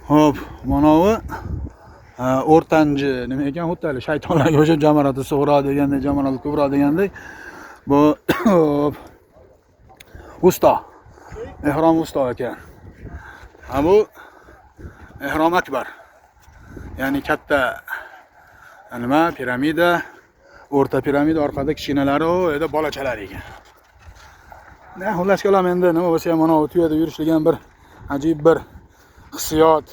Xo'p, manovi o'rtanji nima ekan, xuddi hali shaytonlarga o'xshab jamarati sug'ro degandek, jamarati kubro degandek. Bu hop, usto. Ehrom usto ekan. Ha, bu Ehrom akbar. Ya'ni katta nima piramida, o'rta piramida, orqada kichkinalari, u yerda bolachalar ekan. Na, xullas kalom, endi nima bo'lsa ham mana bu tuyada yurishlik ham bir ajib bir hissiyot.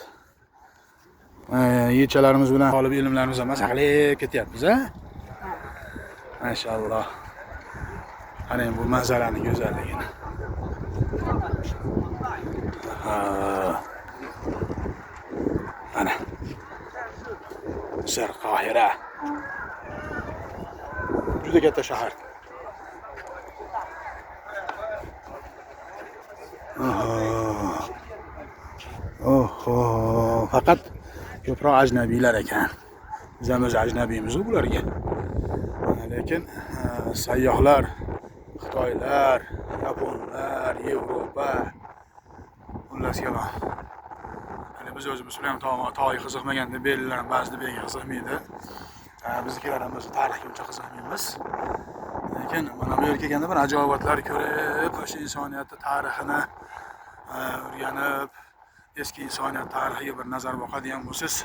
Yigitchalarimiz bilan tolib ilmlarimiz ham maza qilib ketyapmiz, a? Mashalloh. Qarang bu manzarani go'zalligini. Ha. Mana. Misr, Qohira. Juda katta shahar. Oho. Oho, faqat ko'proq ajnabiylar ekan. Biz ham o'zi ajnabiymiz bularga. Lekin sayyohlar, Xitoylar, Yaponlar, Yevropa, xullas kalom. Hani biz o'zimiz bilan toyi qiziqmaganda belgilar ham ba'zida belga qiziqmaydi. Biznikilar ham o'zi tarixga uncha qiziqmaymiz. Lekin mana bu yerga kelganda bir ajoyibotlar ko'rib, o'sha insoniyatni tarixini o'rganib, eski insoniyat tarixiga bir nazar boqadigan bo'lsangiz,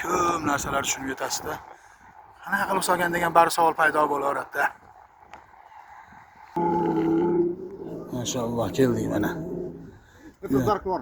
ko'p narsalar tushunib yetasizda. Qanaqa qilib solgan degan bari savol paydo bo'laveradida. Mashalloh, keldik mana. Это Заркор.